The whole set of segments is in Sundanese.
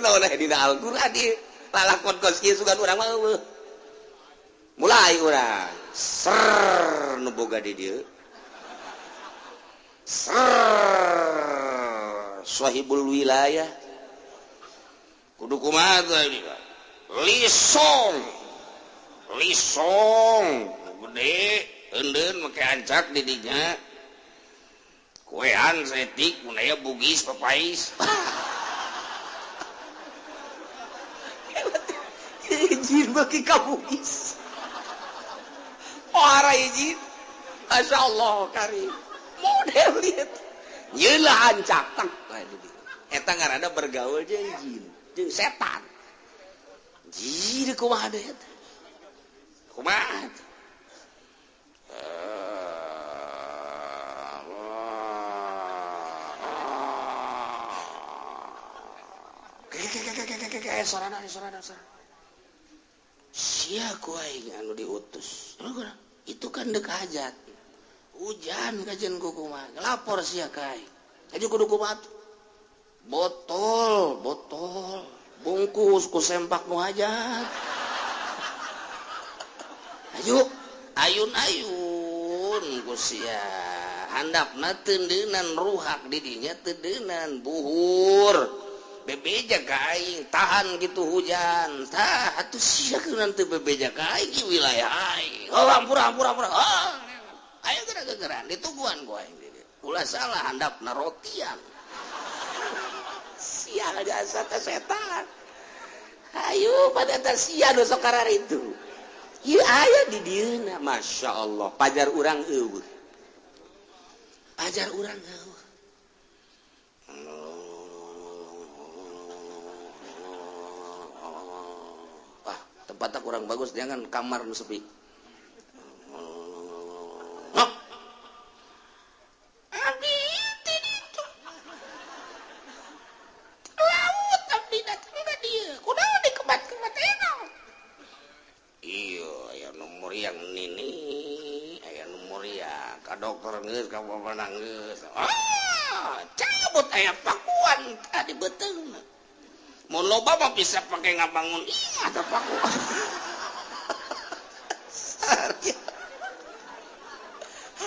Kunaon aya dina Al-Qur'an ieu? Lalakon kos kieu sugan urang mah eueuh. Mulai urang ser nu boga di dieu. Ser sahibul wilayah. Kudu kumaha teh ini? Lisong. Lisong gede eundeun make ancak di dinya. Kuean setik mun aya bugis papais. Izin bagi ka bugis. Ora izin. Masya Allah karim. Model lihat. Nyelah ancak tang. Eta ngaranna bergaul jeung jin, jeung setan. Jin kumaha deui eta? Kumaha? Sorana sorana sorana. Sia ku aing anu diutus. Itu kan dek hajat. Hujan kajian ku kumaha. Lapor sia ka aing. Aju kudu kumaha? Botol, botol, bungkus ku sempak nu hajat. Ayo, ayun-ayun ku sia. Handapna teundeunan ruhak di dinya teundeunan buhur. Bebeja ka aing tahan gitu hujan. Tah atuh sia kunaon teu bebeja ka aing di wilayah aing. Oh ampura ampura ampura. Oh, ayo geura-geuraan ditungguan ku aing di dieu. Ulah salah handapna rotian. Sia jasa teh setan. Ayo pada eta sia nu sok kararitu. Ieu aya di dieuna Masya Allah pajar urang eueuh. Pajar urang eueuh. Wah, tempatnya kurang bagus, jangan kamar nu sepi. Hah? Abdi teh ditu. Laut abdi datang ka dieu. Kunaon dikebat-kebat naon? Iya, aya nu muriang nini, aya nu muriang ka dokter geus, ka bapak geus. Ah, cabut aya pakuan tadi beuteungna. Mun loba mah bisa pake ngabangun imah teh pakuan.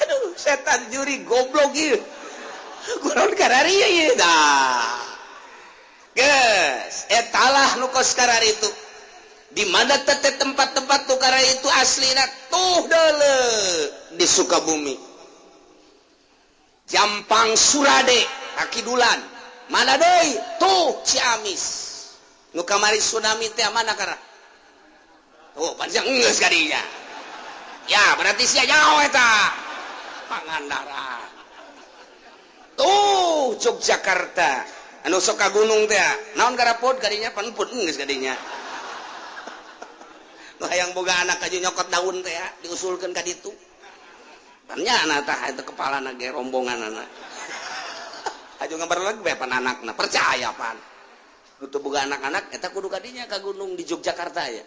Aduh, setan juri goblok ieu. Kunaon kararieu ieu tah. Geus, etalah nu kos kararitu. Di mana tete tempat-tempat nu kararitu aslina tuh deuleu di Sukabumi. Jampang Surade, Kakidulan. Mana deui? Tuh Ciamis. Nu kamari tsunami teh mana kara? Tuh, panjang geus ka dinya. Ya, berarti sia jauh eta. Pangandaran. Tuh Yogyakarta. Anu sok ka gunung teh. Naon garapod kadinya pan pun geus kadinya. Nu hayang boga anak aja nyokot daun teh diusulkeun ka ditu. Pan nya anak tah eta kepalana ge rombongan anak. Aju ngabar lagi bae pan anakna percaya pan. Nu teu boga anak-anak eta kudu kadinya ka gunung di Yogyakarta ya.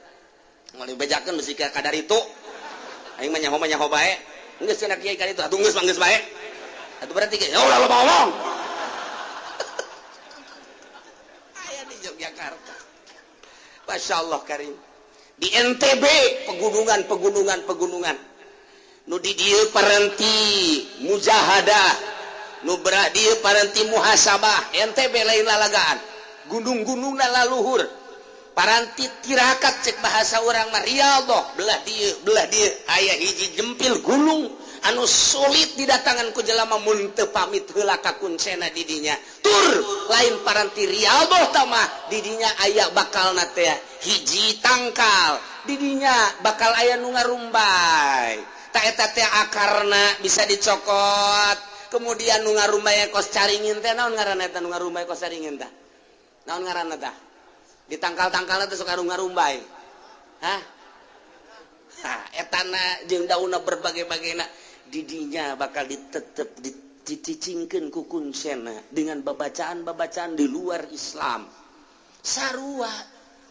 Moal dibejakeun bisi ka kadaritu. Aing mah nyaho bae. Geus cenah kiai ka ditu atuh geus mah geus bae. Atuh berarti ge ulah loba ngomong. Aya di Yogyakarta. Masya Allah karim. Di NTB pegunungan pegunungan pegunungan. Nu di dieu parenti mujahadah, nu berak dieu parenti muhasabah. NTB lain lalagaan. Gunung-gunungna laluhur. Paranti tirakat cek bahasa urang mah riyadhah, belah dieu aya hiji jempil gunung anu sulit didatangan ku jelema mun teu pamit heula ka kuncena di dinya. Tur lain paranti riyadhah tamah di dinya aya bakalna teh hiji tangkal, di dinya bakal aya nu ngarumbay. Ta eta teh akarna bisa dicokot. Kemudian nu ngarumbay kos caringin teh naon ngaranna eta nu ngarumbay kos caringin tah? Naon ngaranna tah? Di tangkal-tangkalna teh sok ngarumbay. Hah? Hah, etana jeung daunna berbagai-bagaina di dinya bakal ditetep dicicingkeun ku kuncena dengan babacaan-babacaan di luar Islam. Sarua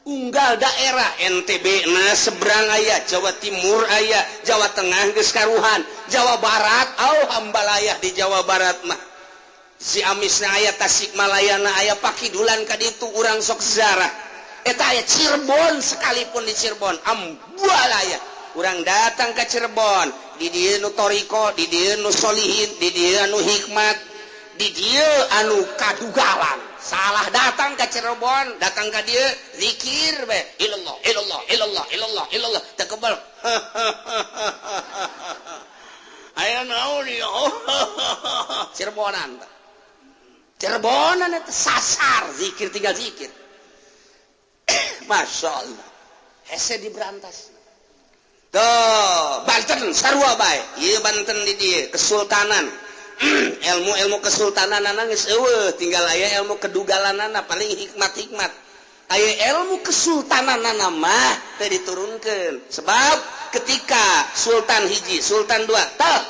unggal daerah NTB na seberang aya, Jawa Timur aya, Jawa Tengah geus karuhan, Jawa Barat au hambalayah di Jawa Barat mah. Ciamisna aya, Tasikmalayana aya, Pakidulan ka ditu urang sok ziarah eta aya. Cirebon sekalipun, di Cirebon ambualaya urang datang ke Cirebon, di dieu nu toriko, di dieu nu solihin, di dieu nu hikmat, di dieu anu kadugalan. Salah datang ke Cirebon, datang ke dieu zikir be ilallah, ilallah, ilallah, ilallah, ilallah, teu kebal. Aya naon ieu? Cirebonan, Cirebonan itu sasar zikir, tinggal zikir. Masya Allah, hese diberantas tuh. Banten sarua bae ieu. Banten di dieu kesultanan, ilmu-ilmu kesultanan geus eueuh, tinggal aya ilmu kedugalanana, paling hikmat-hikmat aya. Ilmu kesultanan mah teu diturunkeun, sebab ketika sultan hiji, sultan dua, tah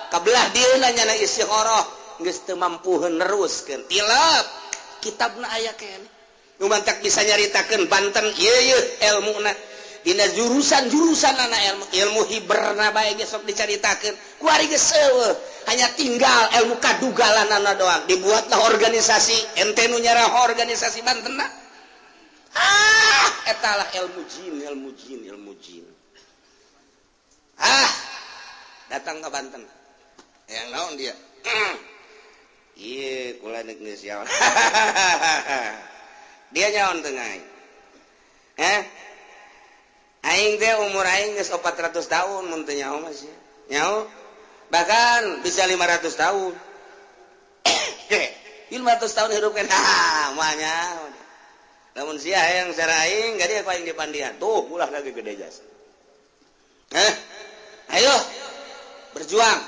kabelah dieuna nyana istikharah, geus teu mampu neruskeun, tilap kitabna aya keneh. Nu mantak bisa nyaritakeun Banten ieu ieu ilmuna dina jurusan-jurusan anak ilmu, ilmu hiberna bae ge sok dicaritakeun. Kuari geus eueuh, hanya tinggal ilmu kadugalanana doang. Dibuatlah organisasi, ente nu nyarah organisasi Banten. Ah, etalah ilmu jin, ilmu jin, ilmu jin. Ah, datang ke Banten yang naon dia? Iya, kula geus dia nyaon tengah eh aing teh umur aing geus 400 tahun, mun teu nyaho mah sia nyaho, bahkan bisa 500 tahun. 500 tahun hidup kan, ah moal nyaho. Lamun sia hayang secara aing gak dia aing dipandian tuh ulah lagi gede jasa. Eh, ayo berjuang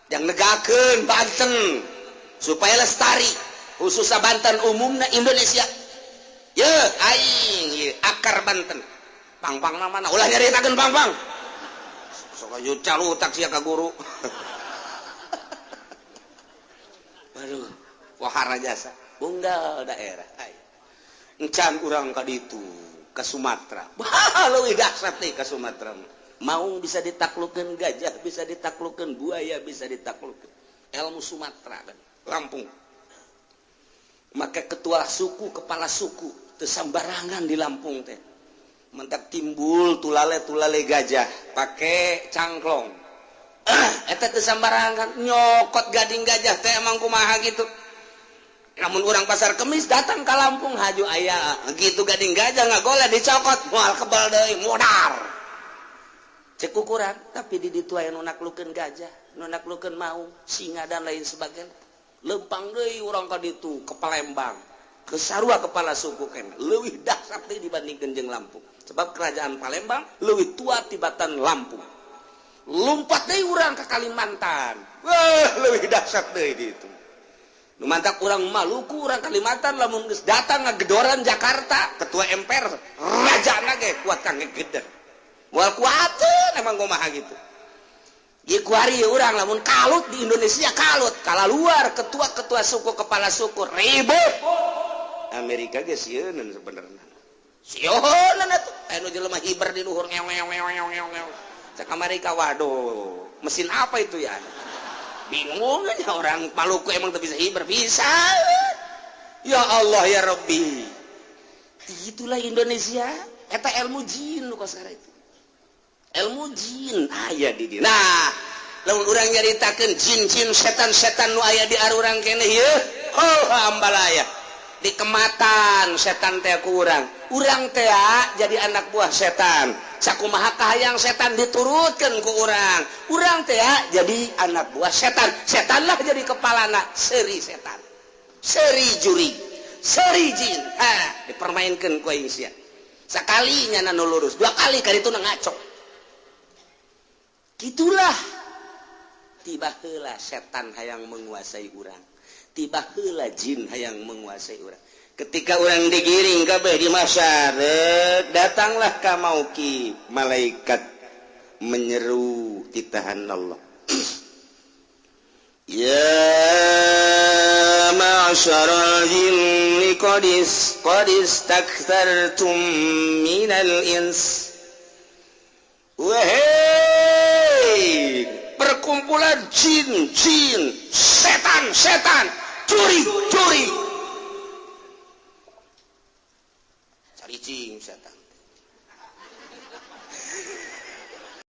yang negakeun Banten supaya lestari, khususnya Banten, umumnya Indonesia. Ye aing ye, akar Banten pang-pang mana ulah nyaritakeun pang-pang, sok aju calutak sia ka guru. Waduh, wahara jasa unggal daerah. Ayo encan urang ka ditu ke Sumatera. Bah, leuwih dahsyat nih ke Sumatera. Maung bisa ditaklukkan, gajah bisa ditaklukkan, buaya bisa ditaklukkan. Ilmu Sumatera kan Lampung. Maka ketua suku, kepala suku teu sambarangan di Lampung teh. Mentak timbul tulale tulale gajah pakai cangklong, eta teu sambarangan nyokot gading gajah teh. Emang kumaha gitu? Namun orang Pasar Kemis datang ke Lampung, haju aya gitu gading gajah ngagoleh dicokot, moal kebal deui, modar cek ukuran. Tapi di ditu aya nu naklukeun gajah, nu naklukeun maung, singa, dan lain sebagainya. Lempang deui urang ka ditu ke Palembang, ke sarua kepala suku kan leuwih dahsyat deui dibandingkeun jeung Lampung, sebab kerajaan Palembang leuwih tua tibatan Lampung. Lompat deui urang ke Kalimantan, wah, leuwih dahsyat deui di itu. Nu mantak urang Maluku, urang Kalimantan lamun geus datang ngagedoran Jakarta, ketua MPR, raja ge kuat kang ngegeder, moal kuateun. Emang kumaha gitu? Ieu kuari urang lamun kalut di Indonesia, kalut kala luar, ketua-ketua suku, kepala suku ribut. Amerika ge sieun sebenarnya, sieun atuh aya nu jelema hiber di luhur, ngew ngew ngew ngew ngew ngew. Cek Amerika, "Waduh, mesin apa itu ya?" Bingung aja orang Maluku, emang tuh bisa hiber, bisa. Ya Allah ya Rabbi, itulah Indonesia. Eta ilmu jin nu kosakara itu, ilmu jin aya di dieu. Nah, lamun urang nyaritakeun jin-jin, setan-setan nu aya di arurang keneh ieu, oh, ambalaya di kematan setan teh ku urang. Urang teh jadi anak buah setan, sakumaha kahayang setan diturutkeun ku urang. Urang teh jadi anak buah setan, setanlah jadi kepalana. Seri setan, seri juri, seri jin. Ha, dipermainkan ku aing sia. Sekalinya nu lurus, dua kali kali itu ngaco. Gitulah, tiba heula setan hayang menguasai urang, tiba heula jin hayang menguasai urang. Ketika orang digiring kabeh di masyarakat, datanglah ka mauki malaikat menyeru titahan Allah, "Ya ma'syaral jinni qad istakthartum minal ins." Wahai perkumpulan jin-jin, setan. Setan, setan, curi, curi. Caricing setan.